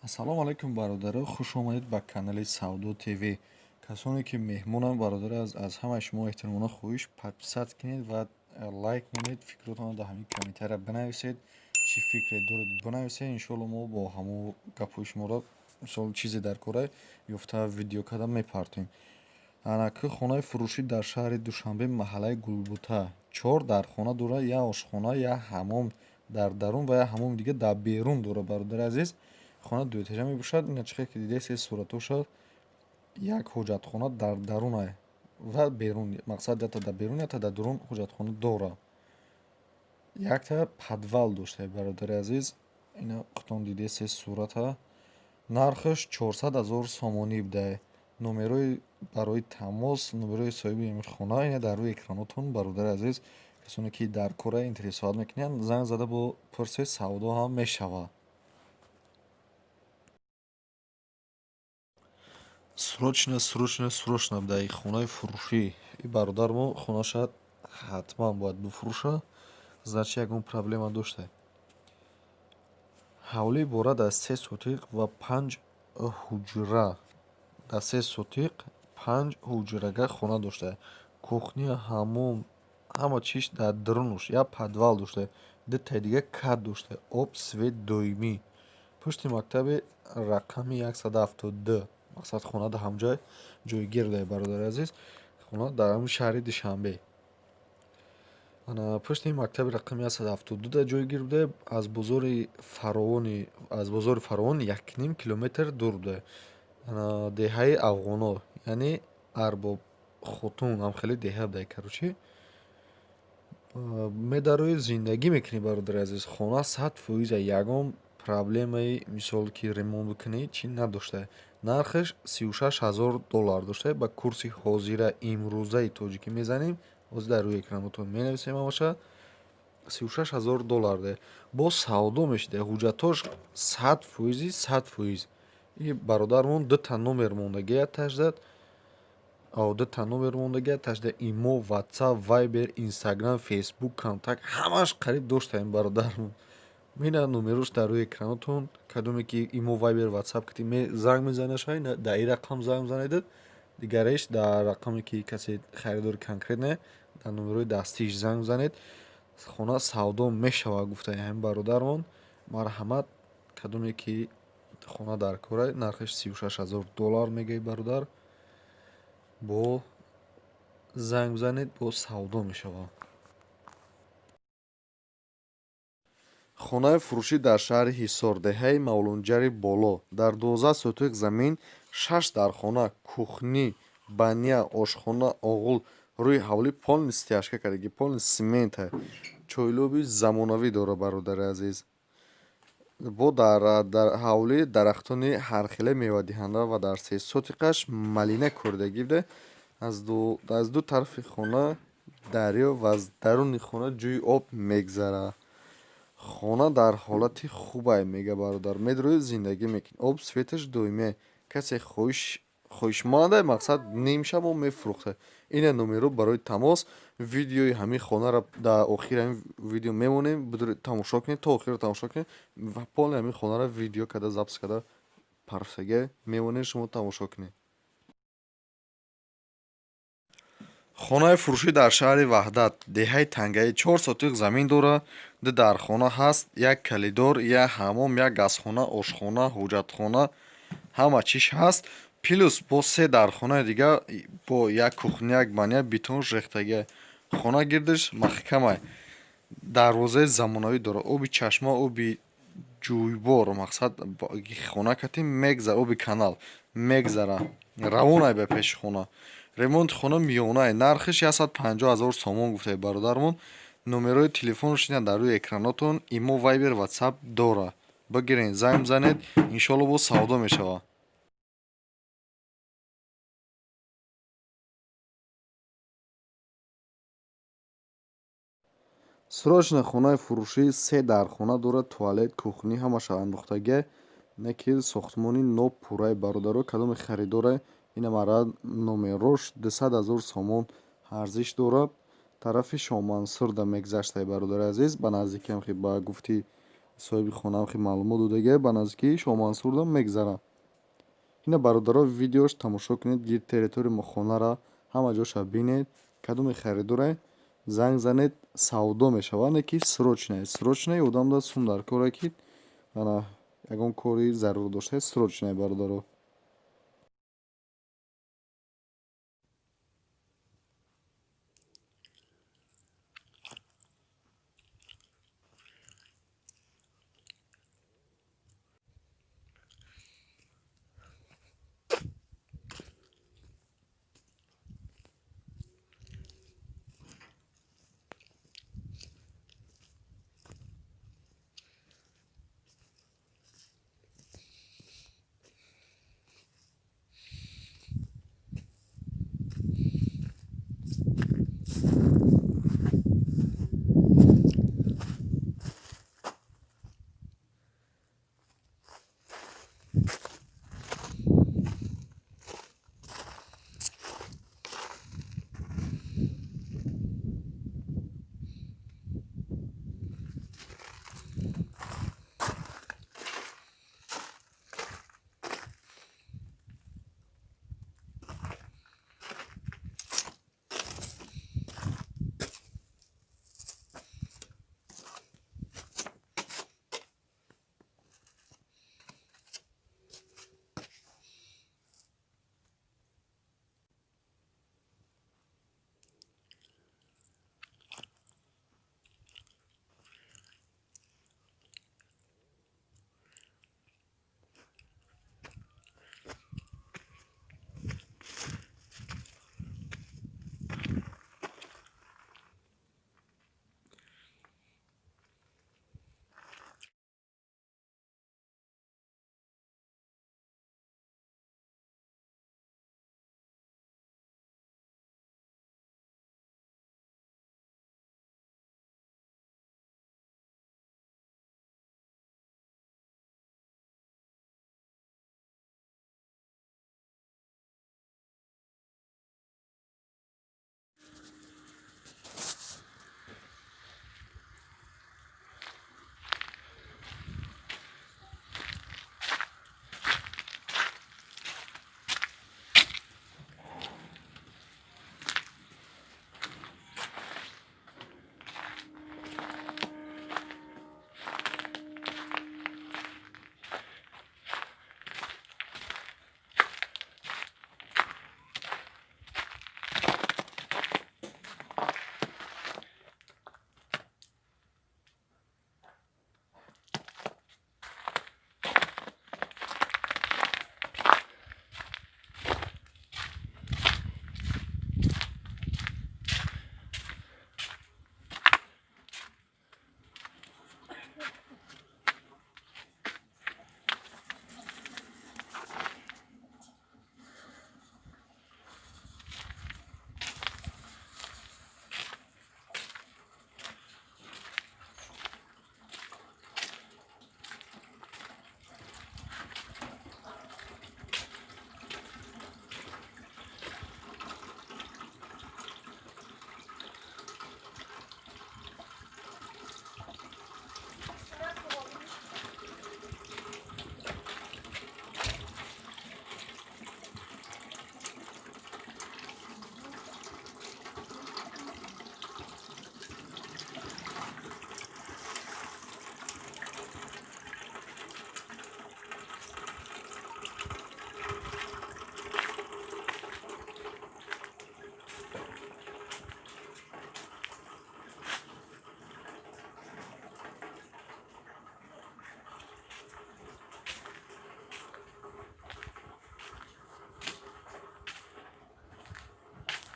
Ассалому алайкум, бародаро, хуш омадед ба канали Савдо ТВ. Касоне ки меҳмонанд, бародари аз ҳамаи шумо эҳтиромона хоҳиш, подписать кунед ва лайк монед, фикротонро дар ҳамин комментария бинависед, чӣ фикре доред, бинависед. Иншоалло, мо бо ҳамон гапҳои шуморо, мисол, чизе дар кора ёфта, видео карда мепартоем. Анаки хонаи фурӯшӣ дар шаҳри Душанбе, маҳаллаи Гулбута, чор дархона дорад, як ошхона, як ҳаммом дар дарун ва як ҳаммоми дига дар берун дорад. Бародари азиз, хона дуэтажа мебошад. Ина чихе ки дидаед, се суратоша, як ҳоҷатхона дар даруна ва берун, мақсад, якта дар берун, якта дар дарун ҳоҷатхона дорад, якта подвал доштае. Бародари азиз, ина худтон дидед се сурата. Нархаш 400 000 сомонӣ будае. Номерои барои тамос, номерои соҳиби ин хона ина дар рӯи экранотон. Бародари азиз, касоне ки дар кора интересовать мекунанд, занг зада бо пурсед, савдо ҳам мешавад. Срочно, срочно, срочно дар хонаи фурӯшӣ. И бародари мо хонаша ҳатман бояд бифурӯшад, значит, ягон проблема дошта. Ҳавлӣ иборат аз 3 сотиқ ва панҷ ҳуҷра. Дар 3 сотиқ панҷ ҳуҷрага хона дошта, кухня, ҳаммом, ҳама чиз дар дарунаш, як подвал дошта, дутаи дига кат дошта, об, свет доимӣ. Пушти мактаби рақами 172, мақсад, хона дар ҳамҷой ҷойгир дорад. Бародари азиз, хона дар ҳамин шаҳри Душанбе, ана пушти мактаби рақами 172 ҷойгир буда, аз бозори Фаровон 1,5 километр дур буда, деҳаи Афғоно, яъне Арбобхотун, ҳам хеле деҳа буда. Короче, медарои, зиндагӣ мекунӣ. Бародари азиз, хона 100%, ягон проблемаи, мисол, ки ремонт бикунӣ, чӣ надошта. Нархаш 36 000 доллар дошта. Ба курси ҳозира, имрӯзаи тоҷикӣ мезанем, ҳозир дар рӯи экранотон менависем ҳамаша. 36 000 доллар де, боз савдо мешуда, ҳуҷҷатҳош 100%-и 100%. И бародармон дута номер мондагия таждад, дута номер мондагия тажда: имо, Ватсап, Вайбер, Инстаграм, Фейсбук, Контакт, ҳамаш қариб доштаем. Бародармон, мина номерош дар рӯи экранотон. Кадоме ки имо, Вайбер, Ватсап кати занг мезанаша, дар ин рақам занг занедад, дигареш дар рақаме ки касе харидори конкретне, дар номерои дастиш занг бизанед. Хона савдо мешавад, гуфтаи ҳамин бародармон. Марҳамат, кадоме ки хона дар кора, нархаш 36 000 доллар мегӯяд бародар, бо занг бизанед, боз савдо мешавад. Хонаи фурӯшӣ дар шаҳри Ҳисор, деҳаи Мавлонҷари Боло, дар 12 сотиқ замин, шаш дархона, кухня, баня, ошхона, оғул, рӯи ҳавлӣ полный стяжка кардаги, полный цемента, чойлоби замонавӣ дорад. Бародари азиз, бо дар ҳавлӣ дарахтони ҳархела мевадиҳанда ва дар 3 сотиқаш малина коридагӣ буда. Аз ду тарафи хона дарё ва аз даруни хона ҷӯи об мегзарад. Хона дар ҳолати хубай, мега бародар, медрои, зиндагӣ мекунӣ, об, светаш доимия. Касе хоҳишманда, мақсад, нимша мо мефурӯхта. Ина номеро барои тамос. Видеои ҳамин хонаро дар охири ҳамин видео мемонем, тамошо кунед, то охиро тамошо кунед ва полный ҳамин хонаро видео карда, запись карда парфтага мемонем, шумо тамошо кунед. Хонаи фурӯшӣ дар шаҳри Ваҳдат, деҳаи Тангаӣ, 4 сотиқ замин дорад, ду дархона ҳаст, як коридор, як ҳаммом, як газхона, ошхона, ҳоҷатхона, ҳама чиз ҳаст, плюс бо се дархонаи дига, бо як кухня, як баня, бетон рехтагия. Хона гирдиш маҳкамай, дарвозаи замонавӣ дорад, оби чашма, оби ҷӯйбор, мақсад, хона кати мегзара, оби канал мегзара, равонай ба пеши хона. Ремонти хона миёнае, нархаш 150 000 сомон гуфтае бародармон. Номерои телефонаш ина дар рӯи экранотон, имо, Вайбер, Ватсап дорад. Бигирен, занг бизанед, иншоалло, боз савдо мешавад. Срочно хонаи фурӯшӣ, се дархона дорад, туалет, кухня, ҳамаша андохтагия, не ки сохтмони нопуррае. Бародаро, кадоме харидоре, ина мара номерош, 200 000 сомон арзиш дорад. Тарафи Шоҳмансурда мегзаштае. Бародари азиз, ба наздикиам ба гуфти Соҳиби хонаам хеле маълумот додагиай, ба наздикии Шоҳмансурдам мегзарам. Ина, бародаро, видеош тамошо кунед, гирд территорияи мо хонара ҳама ҷоша бинед. Кадоме харидорае, занг занед, савдо мешавад, не ки срочно. Срочно одам да сум дар коре, ки ана ягон кори зарур доштае, срочно, бародаро.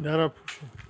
Дара пӯшем.